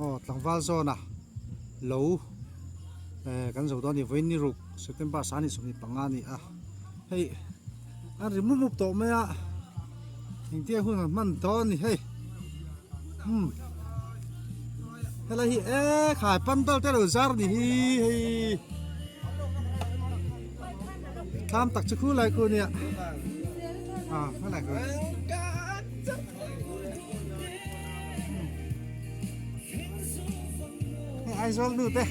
Aw tlangval zawn a lo eh kan zo dawn a ni vawiin ni ruk September sani 25 a ni a hei a ri mup mup tawh mai a engtia hun an hman dawn a ni hei umm helai hi e khai pandal te lo zar a ni hi hei thlam tak chu khulai khu nia ah helai khu. Hei Aizawl nu te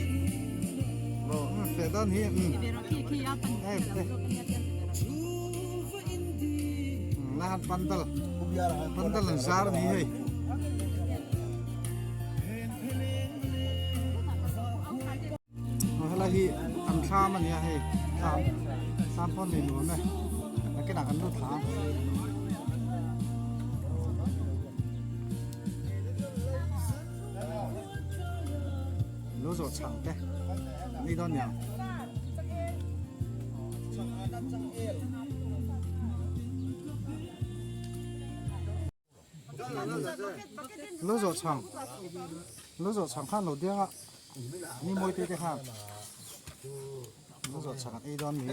feh dawn hi hei te la han pandal pandal an zar a ni hei helai hi an thlam a ni a hei thlam thlam pawh nei nuam e nakinah kan lut thla ang. Lo zawh chhang te ni dawn niang. Lo zawh chhang lo zawh chhang khan lo diang a ni mawi te te khan lo zawh chhang an ei dawn ni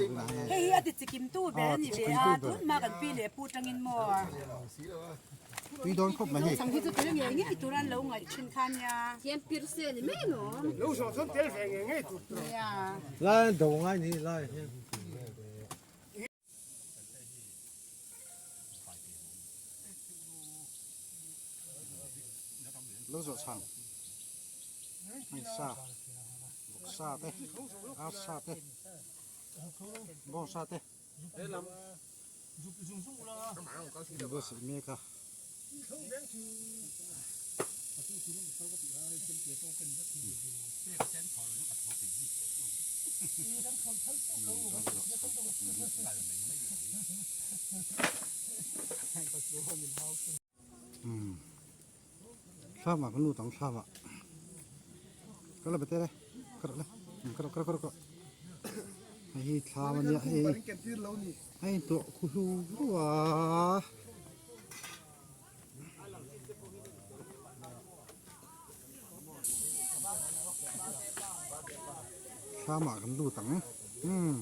hei hi a ti chikim tu ber a ni ve a tun hma kan pi leh pu tangin maw tui dawn khawp mai hei chhang hi chu tel ngei ngei tur an lo ngaih thin kha nia thiam pir se ni mai no lo zawh chuan tel ve ngei ngei tur nia lai do ngai ni lai Lo zawh chhang hei sa vawk sa te ar sa te bawng sa te buatsaih mek a. Thlamah kan lut ang thlamah ka la bete le ka rawh le ka rawh ka rawh ka rawh hei hi thlam a nia hei hei tawh khu hlu hlu a. Thlamah kan lut ang umm.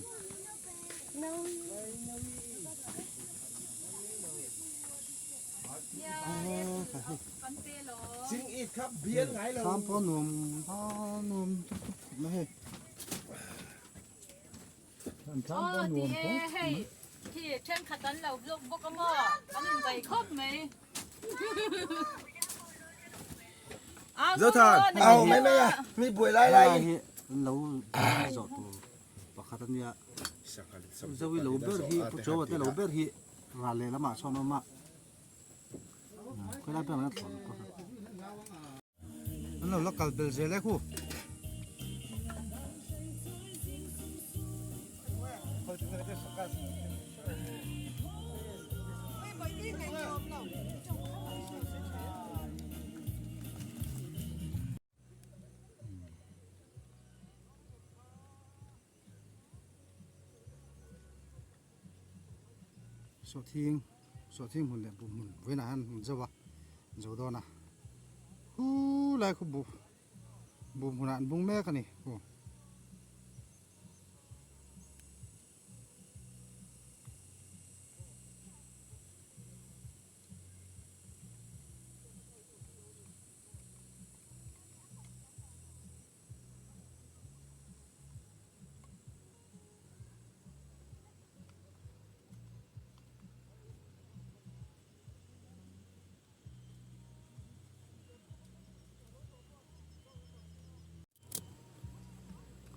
Thlam pawh nuam nuam tuk tuk khawp mai hei. An thlam pawh nuam khawp mai. Khi thenkhat an lo vlog bawk a maw an inbei khawp mai. Zothan au mai mai a mi buai lai lai Helai hi an lo zawh tur pakhat a nia Zoe lo ber hi Pu Chawa te lo ber hi ral leh lamah sawn a awm a khawilai ber an thlawh pawh an lo la kal bel zel e khu. Sawhthing sawhthing hmun leh buh hmun vawiinah hian an zo a an zo dawn a khulai khu buh buh hmunah an bung mek a ni aw.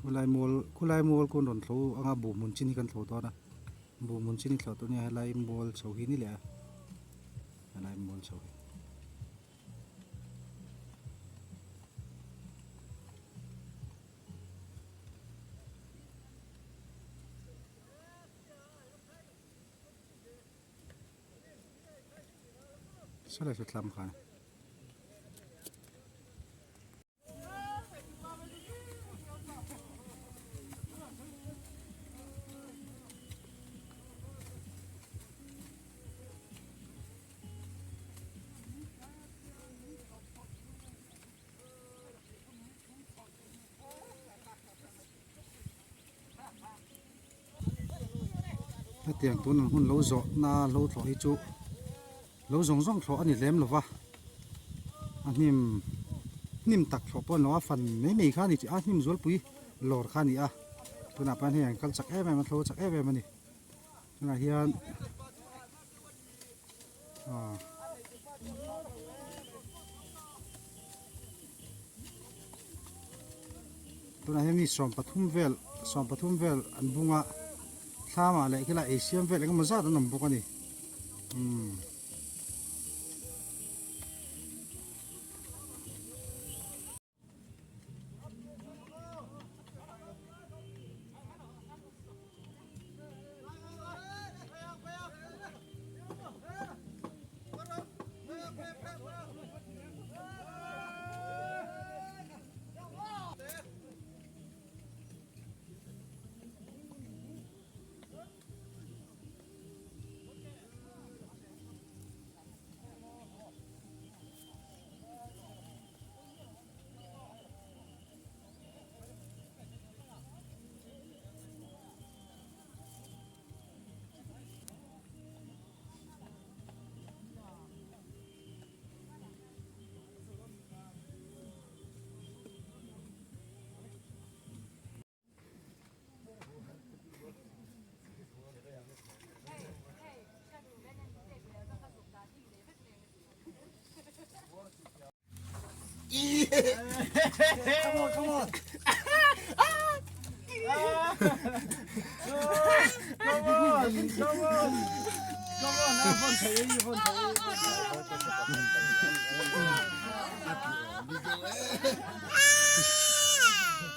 Khulai mual khulai mual khawn rawn thlo anga buh hmun chin hi kan thlo dawn a buh hmun chin hi thlo tur a nia helai mual chho hi ni leh a helai mual chho hi. Saw lai saw tlam khan. Hetiang tun ang hun lo zawh na lo thlawh hi chu lo zawng zawng thlawh a ni lem lo va, a hnim hnim tak thlawh pawh a ni lo a, fan mai mai kha a ni a hnim zualpui lawr kha a ni a, tunah pawh hian hei an kal chak em em a thlo chak em em a ni tunah hian aw. Tunah hian mi 13 vel 13 vel an bung a thlamah leh khilai ei siam vel engemaw zat an awm bawk a ni umm. Come on, come on. Come on, come on. Come on, a phone thei ei, phone thei ei.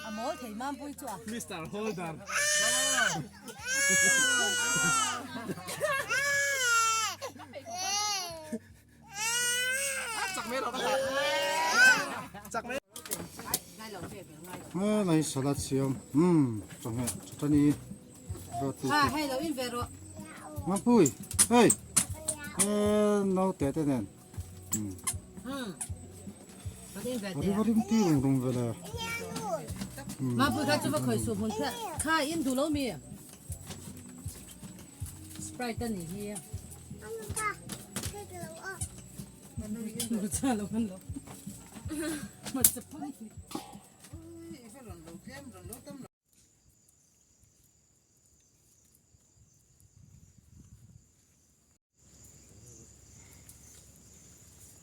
A mawl thei mam pui chu a. Mr. Holder. Nai salad siam um chawhmeh chutani roti Ha hei lo in ve rawh. Mapui hei naute te nen um in ve ri varim ti rung rung vele Mapui kha chu va khoi su hmun kha kha in du lo mi Sprite ani hi.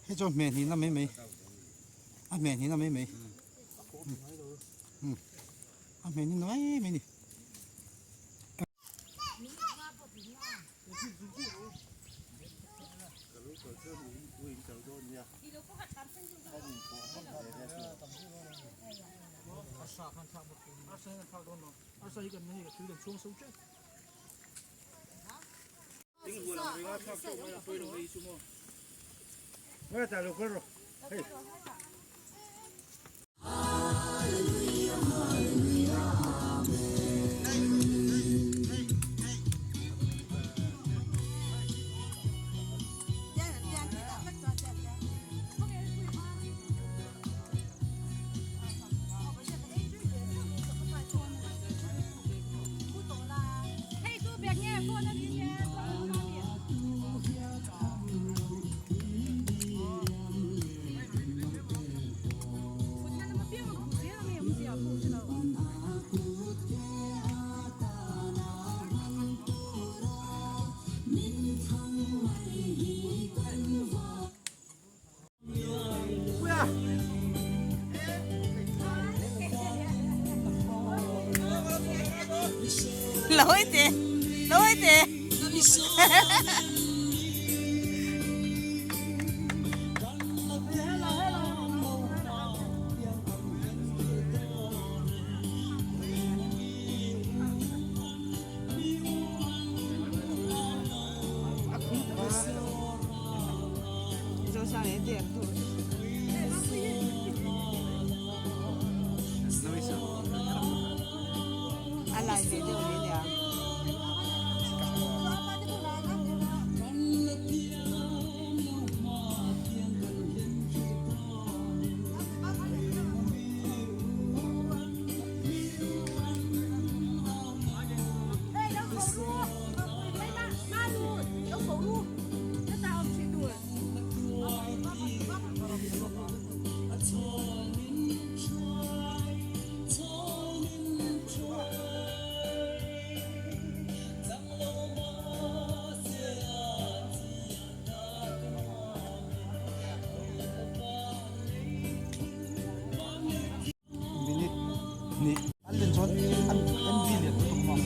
Hei chuan hmeh hnihna mai mai a hmeh hnihna mai mai a hmeh hnihna mai mai a ni. ni. An len chuan an MV lian lutuk maw.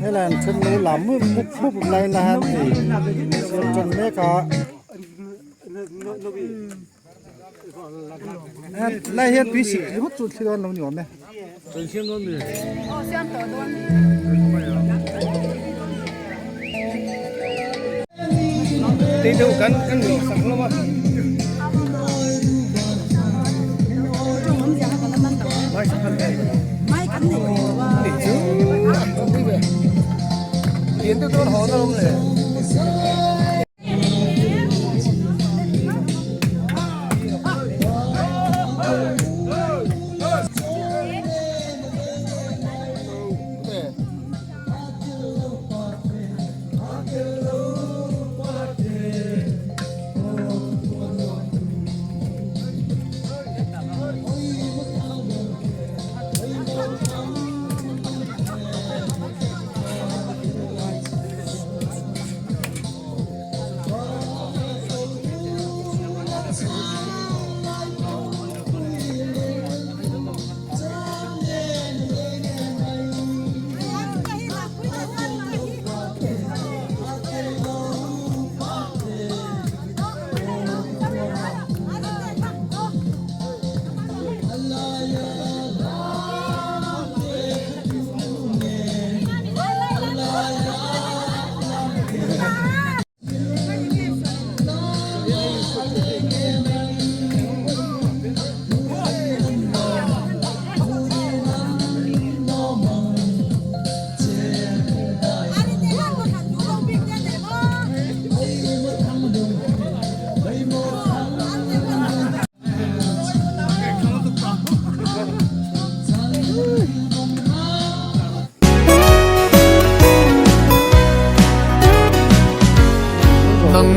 Helai an then lo lam mup mup mup lai na hian hei siam tan mek a lai hian tui sik ringawt chu thli dawn lo ni awm e. Mai kan nei ve lo a. Lian deuh dawn haw na awm le.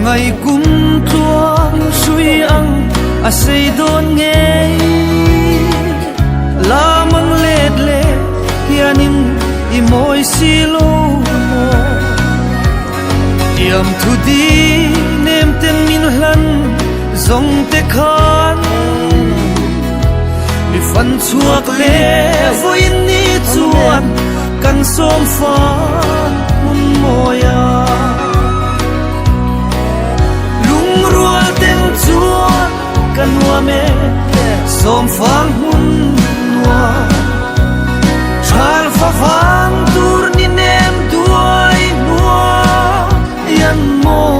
Ngai kum tluang hrui ang a sei dawn ngei la mang let le hianin i mawi si lo maw tiam thu di nem ten min hlan zawng te khan mi fan chhuak le vawiin ni chuan kan sawm fa hmun mawi a lungrual ten chuan ka nuam e sawm fang hmun nuam thal fa vang tur ni nem duai hnuai an maw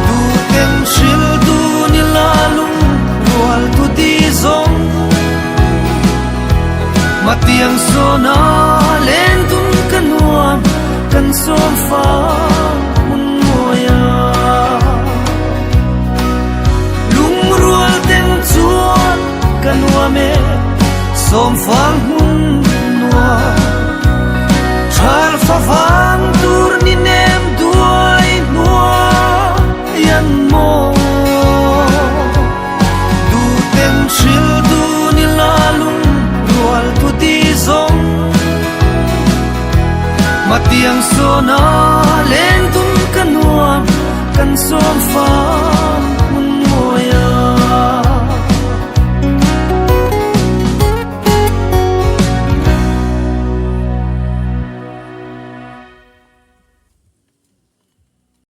tu ten hril tu ni la lung rual tu ti zawng mà tiếng xô na lên tung ka nuam kan sawm fa hmun mawi a lungrual ten chuan ka nuam e sawm fang hmun nuam thal fa vang tur ni nem duai hnuai an maw du ten hril du ni la lung rual thu ti zawng mà tiếng xô na lên tung ka nuam kan sawm fa.